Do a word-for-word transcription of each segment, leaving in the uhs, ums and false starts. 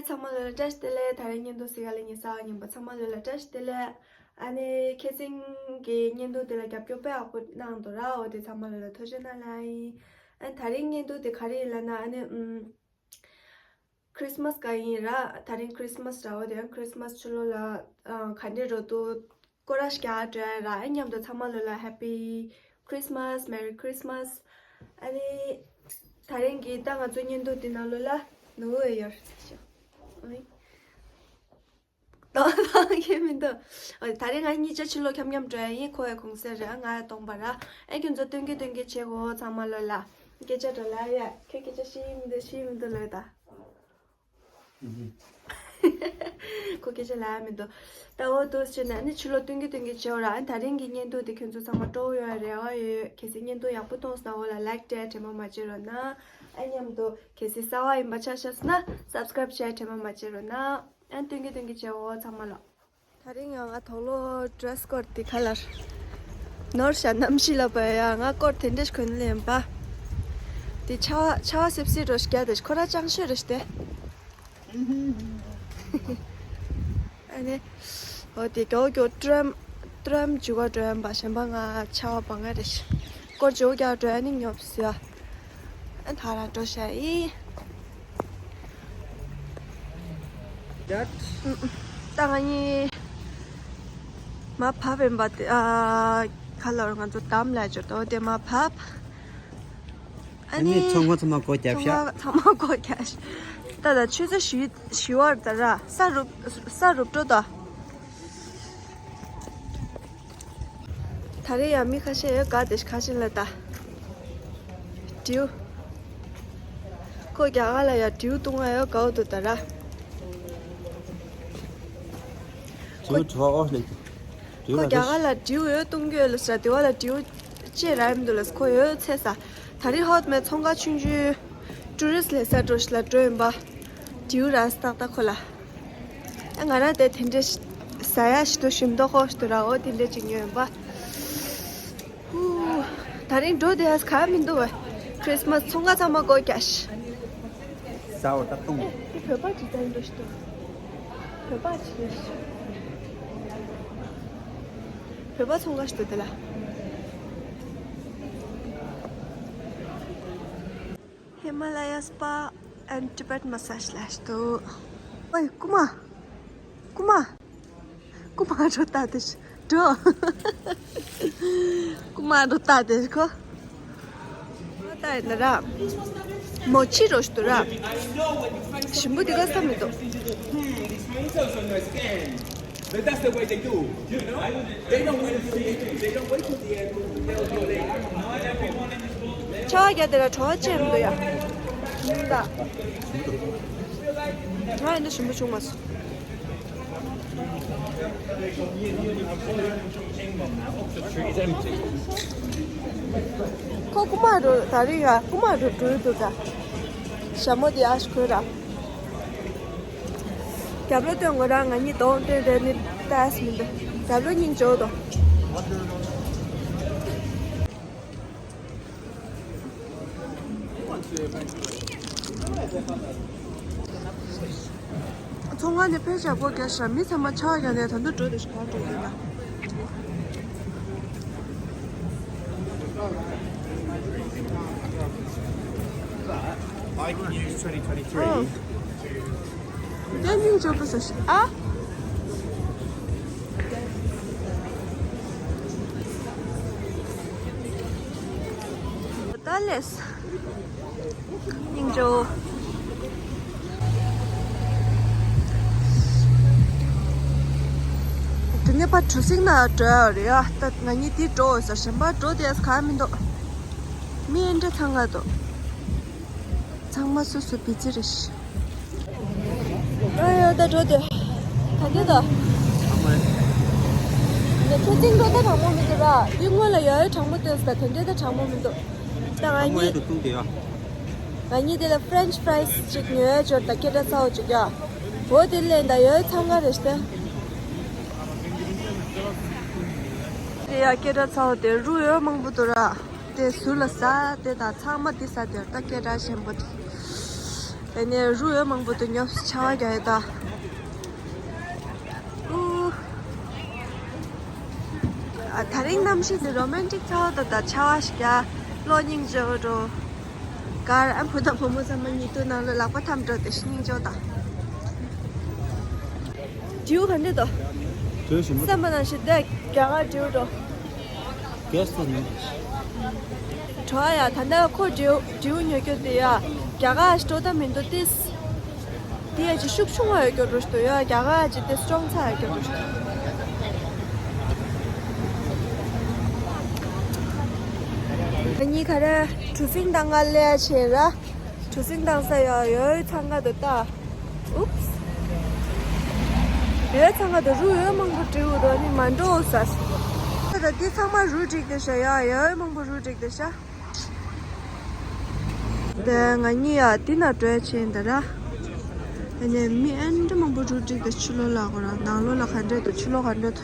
ཚང་མ་ལོ་ལ་བཀྲ་ཤིས་བདེ་ལེགས། ད་རེས་བརྙན་ཐུང་གཟིགས་ག་ལ་ཉེ་ས་བ་ཉིན་པ་ཚང་མ་ལོ་ལ་བཀྲ་ཤིས་བདེ་ལེགས། ཨ་ནི་ཁྱེད་ཚང་གི་བརྙན་ཐུང་དེ་ལ་རྒྱབ་སྐྱོར་དཔེ་ཡག་པོ་གནང་འདུག་ར། འོ་དེ་ཚང་མ་ལོ་ལ་ཐུགས་རྗེ་གནང་ལ་ཡིན། ཨ་ནི་ད་རེས་བརྙན་ཐུང་དེ་ག་རེ་ཡིན་ལབ་ན། ཨ་ནི་ཨམ། Christmas་ག་ཡིན་ར། ད་རིང་Christmas་ར། འོ་དེ་ཡང་Christmas་ཕྱི་ལོ་ལ་ཨ་ག་འདྲས་འགྲོ་འདུག་སྐོར་ར་རྒྱག་འགྲོ་ཡ་ར། ཨ་མཉམ་དུ་ཚང་མ་ལོ་ལ་Happy Christmas, Merry Christmas། ཨ་ནི་ད་རིང་གི་ད་ང་ཚོ་བརྙན་ཐུང་འདི་ནང་ལོ་ལ་ནུ་བོ་ཡོད་རེད་ཤག་ཨོ་ཡིན། གཏོང་གི་མི་འདུག་ཨོ་ད་རིང་ང་གཉིས་ཆ་ཕྱི་ལོགས་འཁྱམ་འཁྱམ་འགྲོ་ཡ་ཡིན། ཁོ་ཡ་གུང་སེང་རེད། ང་ཡ་གཏོང་པ་ར། ཨེ་ཁྱོད་ཚོ་སྟོན་གི་སྟོན་གི་བྱེད་གོ་ཚང་མ་ལོ་ལ། སྐད་ཆ་འགྲོ་ལ་ཡ། ཁྱོད་སྐད་ཆ་ཤེས་ཀྱི་མི་འདུག་ཤེས་ཀྱི་མི་འདུག་ལོས་ད། ཁོ་སྐད་ཆ་ལབ་ཡ་མི་འདུག་ད་འོ་འདུག་བྱས་ནས་ཨ་ནི་ཕྱི་ལོགས་སྟོན་གི་སྟོན་གི་བྱེད་འོ་ར། ཨ་ནི་ད་རིང་གི་བརྙན་ཐུང་དེ་ཁྱོད་ཚོ་ཚང་མ་སྤྲོ་བོ་ཡོང་ཡ་རེ་བ་ཡོད། གལ་སྲིད་བརྙན་ཐུང་ཡག་པོ་མཐོང་སོང་ན་འོ་ལ་Like་སྤྲད་དྲན་པ་མ་བརྗེད་རོགས་གནང་། ཨ་མཉམ་དུ་གལ་སྲིད་གསར་པ་ཡིན་པ་ཆ་བཞག་སོང་ན་Subscribe་བྱས་དྲན་པ་མ་བརྗེད་རོགས་གནང་། ཨ་ནི་སྟོན་གི་སྟོན་གི་བྱེད་འོ་ཚང་མ་ལོ། ད་རིང་ཡང་ང་དོག་ལོ་dress code་དེ་ཁ་ལར་ནོར་ཤ་གནམ་གཤིས་ལ་བབ་ཡ། ང་ཀོཊ་དེ་འདྲས་གོན་ལེན་པ། དེ་ཆ་བ་ཆ་བ་སིབ་སིབ་རོ་ཞིག་རྒྱག་དེ་ཁོ་ར་ཅང་ཤོས་རེ་ཞིག་དེ། ཨ་ནི་འོ་དེ་གོ་གོ་ཀྲམ་ཀྲམ་འཇུ་བ་འགྲོ་ཡ་པ་གཞན་པ་ང་ཆ་བ་བ་ང་རེ་ཞིག་སྐོར་བྱེད་རྒྱག་འགྲོ་ཡ་ནི་ཉོབ་སི་ཡ། ཨ་ད་ར་འགྲོ་ཤ་ཡིན། ད་ང་གཉིས་མ་བབས་ཡིན་པ་དེ། ཨ་ཁ་ལོར་ང་ཚོ་དམ་ལ་འབྱོར་ཏོ་དེ་མ་བབས། ཨ་ནི་ཚང་མ་ཚང་མ་སྒོ་རྒྱབ་ཤག་ཚང་མ་ཚང་མ་སྒོ་རྒྱབ་ཤག་ད་ད་ཆུ་ཚོད་བཞི་བཞི་བར་ད་ར་ས་རུབ་ས་རུབ་འགྲོ་ད། ད་རེས་ཡང་མི་ཁ་ཤས་ཡོད་ག་དེ་ཁ་ཤས་ལ་ད། དྲིའུ། ཁོ་རྒྱ་གར་ལ་ཡང་དྲིའུ་བཏུང་ང་ཡོད་གའུ་དུ་ད་ར། དྲིའུ་གྲོགས་ཨོ་ལེ། ཁོ་རྒྱ་གར་ལ་དྲིའུ་ཡོད་བཏུང་གི་ཡོད་ལ་ས་དེ་བ་ལ་དྲིའུ་ཅེ་ར་ཡིན་འདུག་ལ་ཁོ་ཡོད་ཚེ་ས། ད་རེས་ཧོད་མེ་ཚོང་ཁང་ཆུང་ཆུང་། ཊུ་རི་སི་ལས་ས་འགྲོ་ཞིག་ལ་འགྲོ་ཡིན་པ། དྲིའུ་ར་སྟག་ད་ཁོ་ལ། ང་རང་དེ་དེ་འདྲས་ཟ་ཡ་ཞིག་ཏུ་ཞིམ་མདོག་ཁོག་ཞིག་ཏུ་ར་འོ་དེ་འདྲས་ཅིག་ཉོས་ཡིན་པ། ཧུ། ད་རིང་འགྲོ་བསྡད་ཡ་ག་མི་འདུག་བས། ཁྲིས་མས་ཚོང་ཁང་ཚང་མ་སྒོ་རྒྱག་ཤག་ཟ་འོ་ད་བཏུང་། དེ་བོད་པ་ཇི་ལྟར་འགྲོ་ཞིག་འདུག་བོད་པ་ཇི་ལྟར་ཞིག་བོད་པ་ཚོང་ཁང་ཞིག་འདུག་དེ་ལ། Himalaya Spa and Tibet Massage ལ་ཞིག་འདུག་ཨོའི་རྐུ་མ། རྐུ་མ། རྐུ་མ་འགྲོ་ལྟ་དེ་ཞིག་འགྲོ། རྐུ་མ་འགྲོ་ལྟ་དེ་ཞིག་ཁོ། ལྟ་ཡིན་ན་ར། མོ་ཆི་རོ་ཞིག་འདུག་ར། ཞིམ་པོ་དེ་ག་ས་མི་འདུག But that's the way they do. You know? They don't wait until the end. They don't wait till the end. They'll do it later. Not every morning is gold. ཆ་བ་རྒྱ་དེ་ལ་བྲོ་བ་ཅན་འདུག་ཡ། ད། ང་ཡིན་ན་ཞིམ་པོ་བྱུང་མ་སོང་། ཁོ་རྐུ་མ་རུ་ད་རིང་ཡ་རྐུ་མ་རུ་འགྲོ་འདུག་ད། ཞྭ་མོ་དེ་ཨ་ཞིག་གོན་ར། རྒྱབ་ལོ་སྟོན་དགོས་ར། ང་གཉིས་གདོང་སྟོན་རེད་ནི་ལྟ་ཨེ་སི་མི་འདུག་རྒྱབ་ལོ་སྙིང་རྗེ་པོ་འདུག་ཚོང་ཁང་ནས་ཕལ་ཆེར་སྒོ་རྒྱག་ཤག་མི་ཚང་མ་ཆ་བ་རྒྱག་ནས་ད་དུང་འགྲོ་འདུག་ག་འགྲོ་འདུག་ལ། I can use twenty twenty-three. ཨོ། དེ་སྙིང་རྗེ་པོ་ཟེར་ཤག་ཨ། ད་ལས། སྙིང་རྗེ་པོ། དེ་ནས་ཕར་གྲུ་གཟིངས་ནང་འགྲོ་ཡ་རེད་ཡ། ད་ང་གཉིས་དེ་འགྲོ་འོས་ཟེར་གཞན་པ་འགྲོ་བསྡད་ས་གང་མི་འདུག་མི་ཨེ་འདྲ་ཚང་ག་འདུག་ཚང་མ་སོ་སོ་བི་ཛི་རེད་ཤག་ཨ་ཡོ་ད་འགྲོ་དེ། ད་འདི་ད། ནས་ཁྱོད་ཚིག་འགྲོ་ད་གྲང་མོ་མི་འདུག་ར། འདི་སྔོན་ལ་ཡོད་ཡོད་གྲང་མོ་སྟོན་ས་ད་དེ་འདྲའི་ད་གྲང་མོ་མི་འདུག་ད་ང་གཉིས། ང་གཉིས་དེ་ལ་French fries་ཅིག་ཉོས་འབྱོར་ད་སྐད་གྲགས་ཚ་བོ་ཅིག་ཡ། འོ་དེ་ལས་ད་ཡོད་ཡོད་ཚང་ག་རེད་ཤག་དེ། དེ་ཡ་སྐད་གྲགས་ཚ་བོ་དེ་རུ་ཡོད་མང་པོ་འདུག་ར། དེ་ཟུར་ལ་ཟ་དེ་དང་ཚང་མ་དེ་ཟ་དེ་ད་སྐད་གྲགས་ཆེན་པོ་དེ། ཨ་ནི་རུ་ཡོད་མང་པོ་འདུག་ཉོབ་ཆར་པ་རྒྱག་ཡོད་ད། ཨུ། ཨ། ད་རིང་གནམ་གཤིས་འདི་རོ་མན་ཊིག་ཚ་བ་དང་ད་ཆར་པ་ཞིག་རྒྱག་གློག་སྙིང་རྗེ་པོ་འགྲོ། གར་ཨ་བུ་དང་བུ་མོ་ཚང་མ་ཉེ་དུ་ནང་ལོ་ལག་པ་འཐམ་འགྲོ་དེ་སྙིང་རྗེ་པོ་ད། བྲིའུ་ག་འདྲ་འདུག་བྲིའུ་ཞིམ་པོ་འདུག་བསམ་པ་ནང་བཞིན་དེ་རྒྱ་གར་བྲིའུ་འགྲོ། གེས་ཏོ་ནི། གྲོགས་ཡ། ད་ལྟ་ཁོ་བྲིའུ་བྲིའུ་ཉོ་རྒྱུ་དེ་ཡ། རྒྱ་གར་ཞིག་སྤྲོ་ད་མི་འདུག་ཏིས། དེ་ཡ་ཅི་ཤུགས་ཆུང་བ་ཡོད་རྒྱུ་རུ་ཞིག་འདུག་ཡ། རྒྱ་གར་ཅི་དེ་སི་ཊོང་ཚ་ཡོད་རྒྱུ་རུ་ཞིག་འདུག་ང་གཉིས་ག་རེ་གྲུ་གཟིངས་བཏང་ག་སླེབས་ཡ་བྱས་ར། གྲུ་གཟིངས་བཏང་ས་ཡ་ཡོད་ཚང་ག་དུ་ལྟ། ཨུབས། ཡོད་ཚང་ག་དུ་རུ་ཡོད་མང་པོ་བྲིའུ་འདུག་ནི་མ་འགྲོ་ས། ད་ལྟ་འདི་ཚང་མ་རུ་བསྒྲིགས་ཏེ་ཤ་ཡ་ཡོད་མང་པོ་རུ་བསྒྲིགས་ཏེ་ཤ། དེ་ང་གཉིས་ཡ་འདི་ན་འགྲོ་ཡ་ཆེན་ད་ར། ཨ་ནི་མི་ཨན་འདྲ་མང་པོ་རུ་བསྒྲིགས་ཏེ་ཕྱི་ལོགས་ལ་གོ་ར་ནང་ལོགས་ལ་ག་འདྲ་འདུག་ཕྱི་ལོགས་ག་འདྲ་འདུག་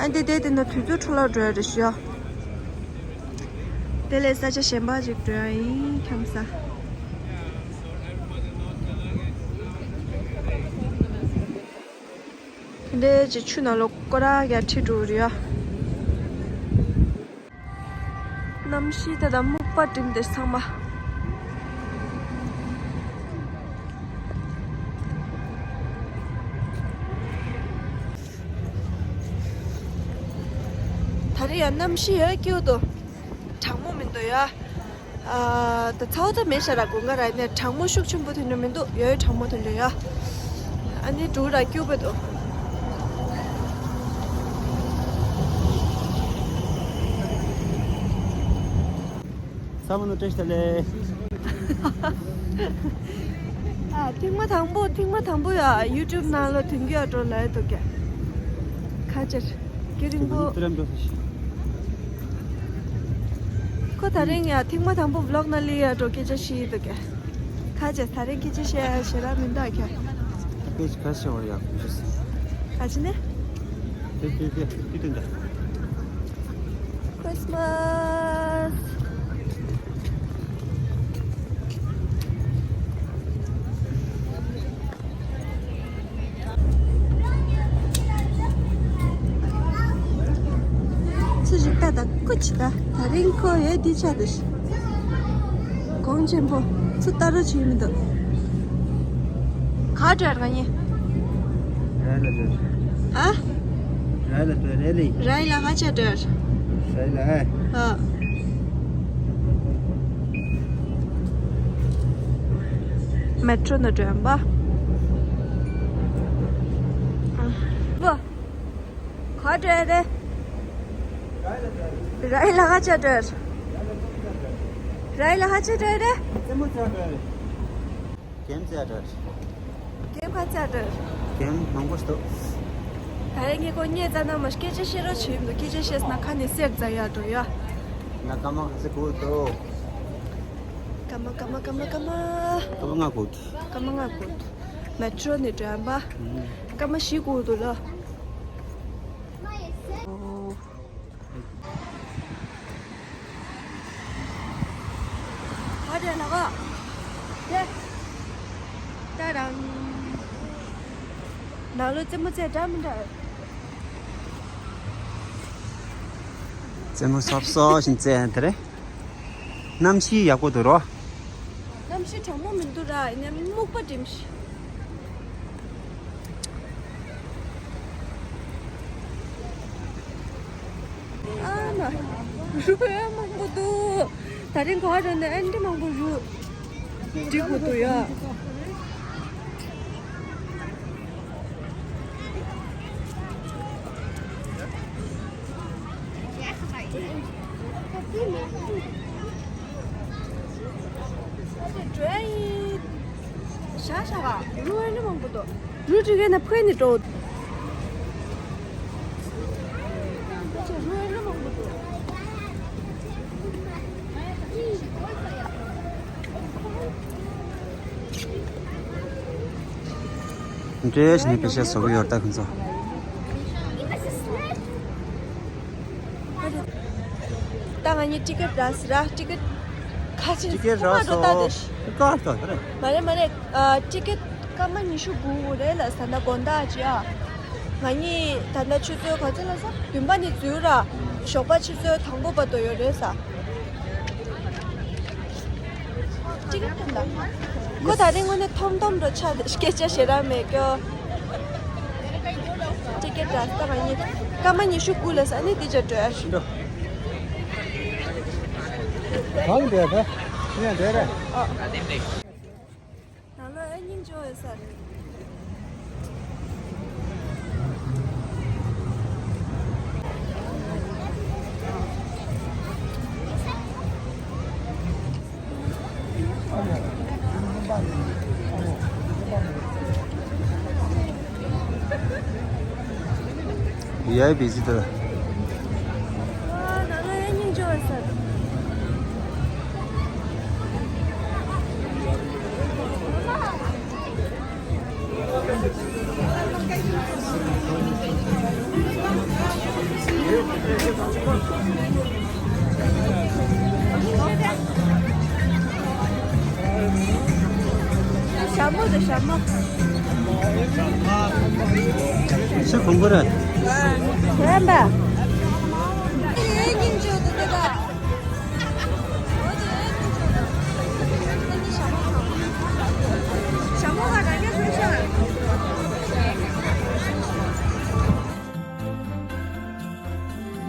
ཨ་འདི་དེ་དེ་ན་དུས་ཚོད་འཕྲོ་བརླག་འགྲོ་ཡ་རེད་ཤ། དེ་ལས་ས་ཆ་གཞན་པ་ཅིག་འགྲོ་ཡ་ཡིན་ཁམས་ས། འདྲེ་ཅིག་ཆུ་ནང་ལོགས་སྐོར་ར་རྒྱག་ཁྲིད་འགྲོ་རེད་ཡ། གནམ་གཤིས་ད་ལྟ་སྨུག་པ་བསྒྲིམས་ཏེ་ཚང་མ། ད་རེས་ཡང་གནམ་གཤིས་ཡོད་སྐྱིད་པོ་འདུག་གྲང་མོ་མི་འདུག་ཡ། ཨ། ད་ཚ་བོ་ཚ་མེད་ཤ་ར་དགུན་ཁ་ར་ནས་གྲང་མོ་ཤུགས་ཆེན་པོ་དེ་འདྲ་མི་འདུག་ཡོད་གྲང་མོ་དེ་འདྲ་ཡ། ཨ་ནི་འབྲུག་ར་སྐྱུག་པ་འདུག་ས་མོ་ནུ་བཀྲ་ཤིས་བདེ་ལེགས། ཨ། ཐེངས་མ་དང་པོ་ཐེངས་མ་དང་པོ་ཡ་ཡུ་ཊུབ་ནང་ལ་ཐོན་རྒྱུ་ཡ་འགྲོ་ལ་ཡ་འདུག་ག་ཁ་ཅིག་སྐྱེ་རིང་པོ། ཁོ་ད་རིང་ཡ་ཐེངས་མ་དང་པོ་བི་ལོག་ནང་ལ་ཡ་འགྲོ་སྐད་ཆ་བཤད་འདུག་ག་ཁ་ཅིག་ད་རིང་སྐད་ཆ་བཤད་ཡ་ཞེ་དྲག་མི་འདུག་ག་ཁ་ཅིག་ཁ་ཤས་བ་ཡ་ཁུ་ཅིག་ཁ་ཅིག་ནི། ཏི་ཏི་ཏི་ཏི་ཏི་ཏི། Christmas། ཚུ་ཞིག་ལྟ་དང་སྐུ་ཅི་ལྟ། ད་རིང་ཁོ་ཡོད་འདི་ཆ་དུ་ཞིག་གོང་ཆེན་པོ་ཚུ་ལྟ་རོགས་བྱེད་མི་འདུག་ག་འདྲ་ང་གཉིས། ར་ལ་འདྲ། ཨ། ར་ལ་འདྲ་རེད་ལེ། ར་ལ་ཧ་ཅ་འདྲ། ར་ལ་ཧ། ཨ། མེ་ཊྲོ་ནང་འགྲོ་ཡམ་པ། ཨ། བ། ག་འདྲ་རེད། ར་ལ་ཧ་ཅ་འདྲ། ར་ལ་ཧ་ཅ་འདྲ་རེད། རྩེད་མོ་རྩེ་འདྲ་རེད། གེམ་རྩེ་འདྲ། གེམ་ག་རྩེ་འདྲ། གེམ་མང་པོ་ཞིག་འདུག་ད་ཡ་ངས་ཁོ་སྙད་རྩ་ན་མ་སྐད་ཆ་བཤད་རོགས་བྱེད་མི་འདུག་སྐད་ཆ་བཤད་ན་ཁ་ནས་གསེར་རྫ་ཡག་འགྲོ་ཡ། ང་སྐར་མ་ག་ཚོད་སྒུག་འདུག་སྐར་མ་སྐར་མ་སྐར་མ་སྐར་མ། སྐར་མ་ལྔ་སྒུག་འདུག་སྐར་མ་ལྔ་སྒུག་འདུག་མེ་ཊྲོ་ནས་འགྲོ་ཡམ་པ། ཨུམ། སྐར་མ་བཞི་སྒུག་འདུག་ལ། ཨོ། ཨ་དེ་ལ་གོ། དེ། ད་རང་། ནང་ལོ་རྩེད་མོ་རྩེ་འདྲ་མི་འདྲ། རྩེད་མོ་སོབ་སོབ་ཞིག་རྩེ་ཡ་དེ་རེད། གནམ་གཤིས་ཡག་པོ་འདུག་རོ། གནམ་གཤིས་གྲང་མོ་མི་འདུག་ར་ཡིན་ནའི་སྨུག་པ་འགྲིམ་ཤི། ཨ་མ། རུ་ཡ་མང་པོ་འདུག་ད་རིང་ག་རེ་ནས་ཨན་འདྲ་མང་པོ་རུ་འགྲིག་གོ་འདུག་ཡ། ཤ་ཤ་ག་རུ་ཨན་འདྲ་མང་པོ་འདུག་རུ་ཅིག་གི་ན་ཕུའི་ནི་འགྲོ། འདྲེས་ནི་པེ་ཤ་བཟོ་གི་ཡོད་ད་ཁོང་ཚོ། ད་ང་གཉིས་ཊི་ཀེ་ཊི་རག་སི་ར་ཊི་ཀེ་ཊི། ཁ་ཆེ་ཊི་ཀེ་ཊི་ཁ་མ་རག་འགྲོ་ལྟ་སོང་། དེ་ཤི། ཀ་ཏོ་རེད། མ་རེད་མ་རེད། ཨ། ཊི་ཀེ་ཊི་སྐར་མ་ཉི་ཤུ་དགུ་རེད་ལ་ས་ན་དགོང་དག་ཅིག་ཨ། ང་གཉིས་ད་ལྟ་ཆུ་ཚོད་ག་ཚོད་ལ་ས། བདུན་པ་ནས་འཛུལ་ར། ཞོགས་པ་ཆུ་ཚོད་དང་པོ་བར་དུ་ཡོད་རེད་ས། ཊི་ཀེ་ཊི་ཐོན་ད། ཁོ་ད་རིང་དངོས་གནས་ཐོམ་ཐོམ་འགྲོ་ཆ་སྐད་ཆ་ཞེ་དྲག་མེད་སྐྱོ། ཊི་ཀེ་ཊི་ར་ས་ང་གཉིས་སྐར་མ་ཉི་ཤུ་དགུ་ལ་ས་ནི་འདི་ཅག་འགྲོ་ཡ་ཞུ། འགྲོ། གང་འདྲ་ད། ངས་འདྲ་རེད། ཨ། ནང་ལོགས་ཨེ་སྙིང་རྗེ་པོ་ཡོད་ས་རེད། ཡ་བི་ཟི་ཏོ། ཨ། ནང་ལོགས་ཨེ་སྙིང་རྗེ་པོ་ཡོད་ས་རེད། ཞྭ་མོ་རེད་ཞྭ་མོ། ཆེ་གོང་པོ་རེད། དེ་རེད་པ།